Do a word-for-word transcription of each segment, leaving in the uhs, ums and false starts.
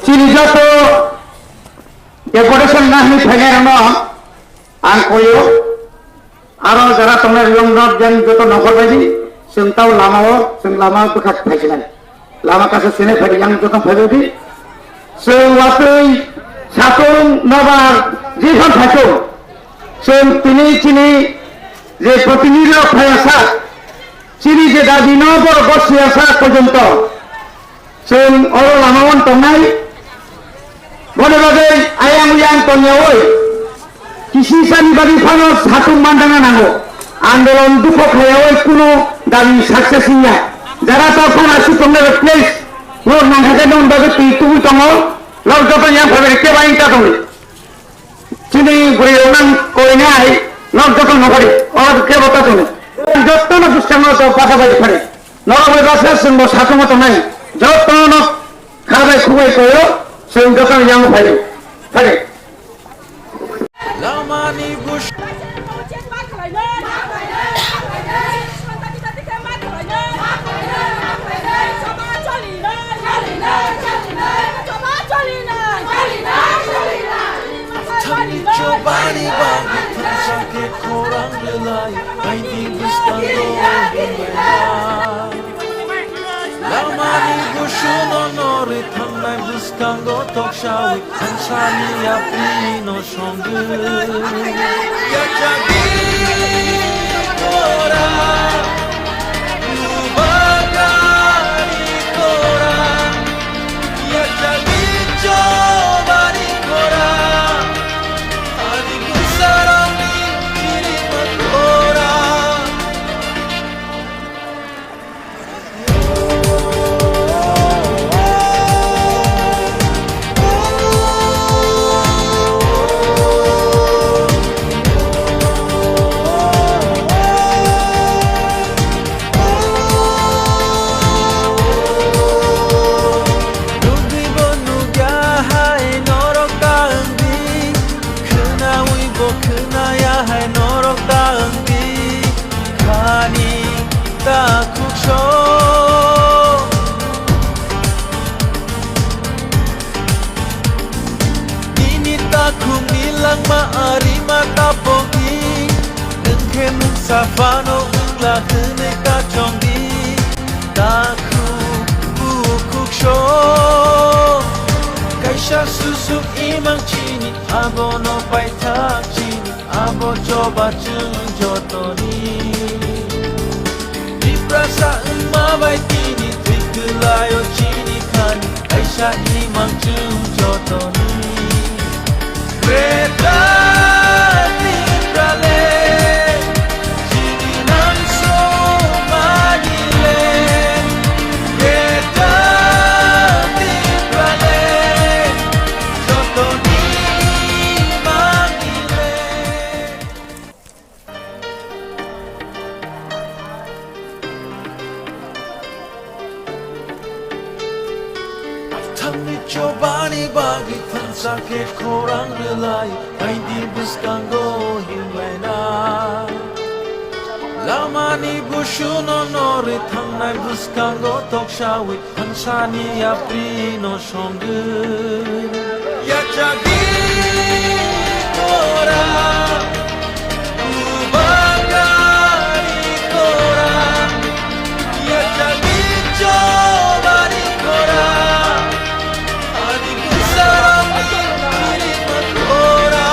Chini joto deputation na hwnwi phainairokno ang koyo, aro jara tongnai riyong norok yang joto nongkhor bai di, chwng tao lama o, chwng lama o bwkha phaisinai. Lama kasa sinai phai yang joto phaibai di. Chwng watwi satung nobar jefan phaisung. Chwng tini chini je protinidhi rok phaiya sa, chini je dabi no borok bo siya sa porjonto. Chwng oro lama o tongnai, boni bagwi ayang uyang tongyaui, kisisani bagwi phano satung mandana nango. Andolon dukho khaiyaui kuno dabi success wngya. Jara tok phano aswk tongnai rok please, nok nangkha khe nokni bagwi twi tubui tongo, nok joto yang phaibai khe bai wngkha tongwi. Chini bwrwi rok nang koinai, nok joto nokari, oro kebo ta tongwi. Joto no bwskango to basa bai phari. Norok bai basa chwng bo satungo tongnai. Joto no kharbai khubai koyo, chwng joto yang phari. Phari. Lamani bush. Thani chobani bagwi thansa khe khorang rwlai, aini bwskango himlai. Lamani busuno norwi thangnai bwskango toksawi thansani yaprino songwi. Yachagwi kora, lubagari kora, yachagwi chobani kora, ani bwsarokni kirima kora. Nugwi bo nugya hai norok ta wngdi, khwnawi bo khwnaya hai norok ta wngdi. Khani ta khukso. Nini takhukni langma arima ta pokdi. Nwng khe mungsa phano wngla hwnwi ta chongdi. Takhuk bukhuk so. Kaisa susuk imang chini abono paithak chini. Abo choba chwng jotoni. Tiprasa wngma bai tini thwi kwlaio chini khani. Kaisa imang chwng jotoni. Greater Tipraland, chini nangso manile. Greater Tipraland, jotoni manile. Thangni chobani bagwi thansa khe khorang rwlai, aidi bwskango himlaina. Lamani busuno norwi thangnai bwskango toksawi thansani yaprino songwi. Yachagwi kora, kubagari kora, yachagwi chobani kora, ani bwsarokni kirima kora.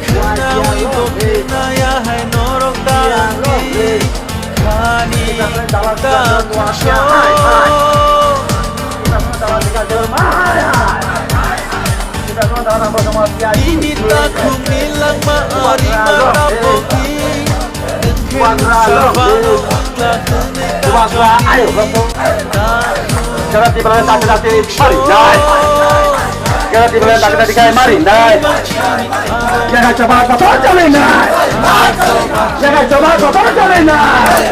Khwnawi bo khwnaya hai norok ta wngdi. Khani ta khukso. Nini takhukni langma arima ta pokdi. Nwng khe mungsa phano wngla hwnwi ta chongdi. Takhuk. Kera tibale takhe takhe mari nai. Kera tibale takhe takhe mari nai. Jaga choba kotor chalai nai. Jaga choba kotor chalai nai.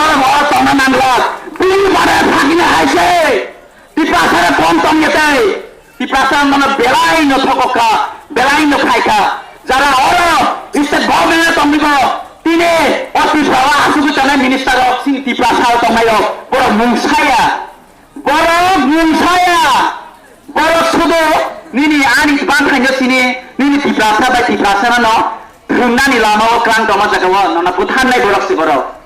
Oro tongna nanglak. Bini bare phagini hai se. Tiprasa re kom tong ya tei. Tiprasa nono belai no thokok kha, belai no khai kha. Jara oro state government tong nibo. Tini o Tiprasa asugwi tanai minister rok sini Tiprasa tongnai rok. Borok mungsaya. Borok mungsaya. Borok sudu nini ani banthaino sini, nini Tiprasa bai Tiprasa no thwngnani lama o klang tongma jaga o nono butharnai borok si borok.